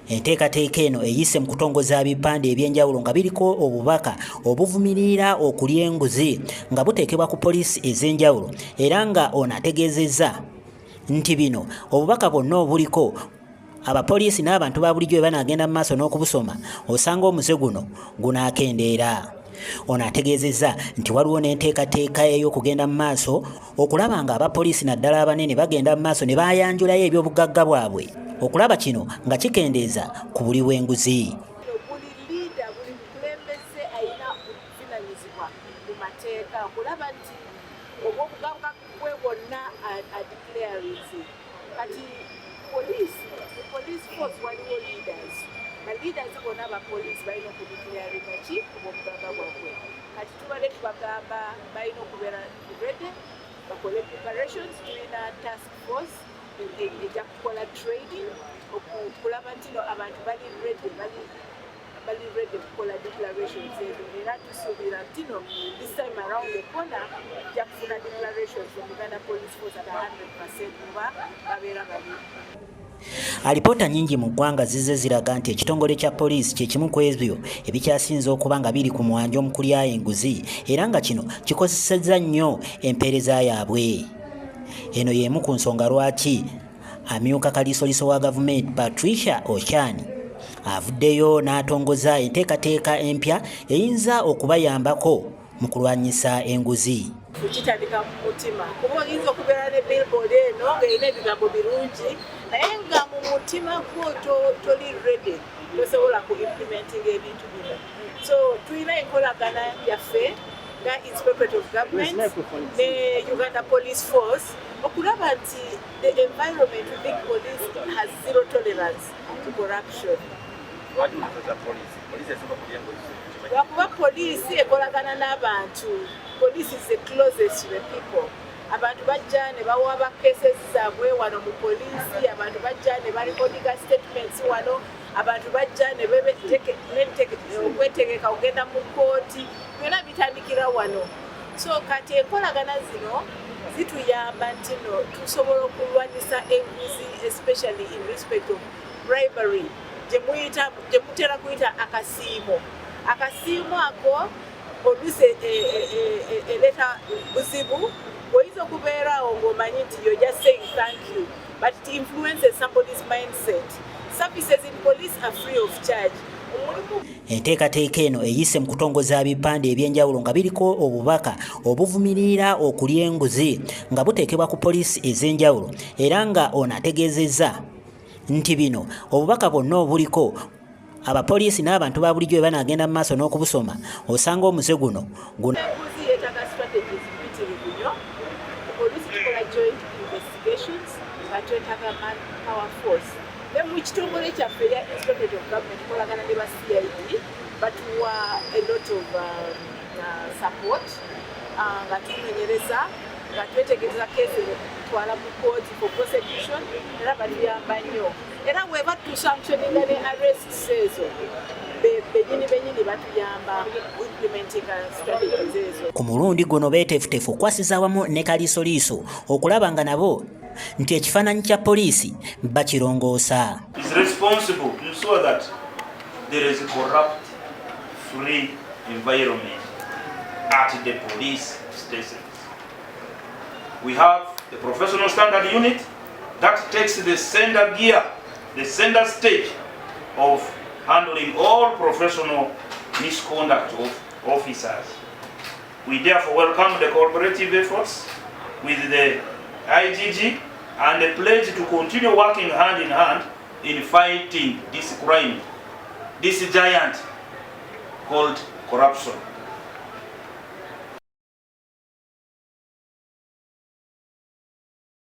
Enteekateeka eno eyise mu kutongoza bipande ebyenjawulo nga biriko obubaka obuvumirira okulya enguzi nga buteekebwa ku poliisi ez'enjawulo, era nga ono ategeezezza nti bino obubaka bwonna obuliko abapoliisi n'abantu ba bulijjo bwe banaagenda mu maaso n'okubusoma, osanga omuze guno gunaakendeera. Ono ategeezezza nti waliwo n'enteekateeka ey'okugenda mu maaso okulaba nga abapoliisi naddala abanene bagenda mu maaso ne bayanjulayo ebyobugagga bwabwe okulaba kino nga kikendeeza ku buli bw'enguzi. Buli leader, buli mukulembeze alina obuvunanyizibwa mu mateeka okulaba nti obwobugagga bwe bwonna adeclarinze. Kati police, mu police force waliwo leaders. Ba leaders bonna aba police balina okudeclaringa ki obwobugagga bwabwe. Kati tubadde tubagamba balina okubeera ready, bakole preparations. Tulina task force ejja kukola training okulaba nti no abantu bali ready, bali ready kukola declarations ezo. Era tusuubira nti no this time around the corner tujja kufuna declarations from Uganda Police Force at 100% oba babeera bali. Alipoota nnyingi mu ggwanga zizze ziraga nti ekitongole kya poliisi kye kimu ku ebyo ebikyasinze okuba nga biri ku mwanjo mu kulya enguzi, era nga kino kikozesezza nnyo empeereza yaabwe. Eno y'emu ku nsonga lwaki amyuka kaliisoliiso wa gavumenti Patricia Ochan avuddeyo n'atongoza enteekateeka empya eyinza okubayambako mu kulwanyisa enguzi. Kitandika mu mutima, kuba oyinza okubeera ne billboard eno ng'erina ebigambo birungi, naye nga mu mutima gwo toli ready, tosobola ku implementing ebintu bino. So tulina enkolagana yaffe nga Inspectorate of Government ne Uganda Police Force okulaba nti the environment within police has zero tolerance to corruption. Lwaki mukozesa poliisi? Poliisi esobola kulya enguzi? Lwakuba poliisi ekolagana n'abantu. Police is the closest to the people. Abantu bajja ne bawa cases zaabwe wano mu poliisi, abantu bajja ne barekodinga statements wano, abantu bajja ne okwetegeka okugenda mu kooti, byonna bitandikira wano. So kati enkolagana zino zituyamba nti no tusobola okulwanyisa enguzi, especially in respect of bribery, gye mutera kuyita akasiimo. Akasiimo ako oluusi ereeta buzibu. Oyinza okubeerawo ng'omanyi nti you're just saying thank you, but it influences somebody's mindset. Services in police are free of charge. Omulimu Enteekateeka eno eyise mu kutongoza bipande ebyenjawulo nga biriko obubaka obuvumirira okulya enguzi nga buteekebwa ku poliisi ez'enjawulo, era nga ono ategeezezza nti bino obubaka bwonna obuliko abapoliisi n'abantu ba bulijjo bwe banaagenda mu maaso n'okubusoma, osanga omuze guno Enguzi yeetaaga strategies mpitirivu nnyo. Oluusi tukola joint investigations nga twetaaga manpower force. Ne mu kitongole kyaffe eya Inspectorate of Government tukolagana ne ba CID, batuwa a lot of support nga tunonyereza, nga twetegereza case twala mu kooti for prosecution, era batuyamba nnyo. Era weba tusanctioninga ne arrests ezo, benyini benyini batuyamba implementing strategies ezo. Ku mulundi guno beeteefuteefu okwasiza awamu ne kaliisoliiso okulaba nga nabo nti ekifaananyi kya poliisi bakirongoosa. Is responsible to ensure that there is a corrupt free environment at the police stations. We have the professional standard unit that takes the center gear, the center stage of handling all professional misconduct of officers. We therefore welcome the cooperative efforts with the IGG and the pledge to continue working hand in hand in fighting this crime, this giant called corruption.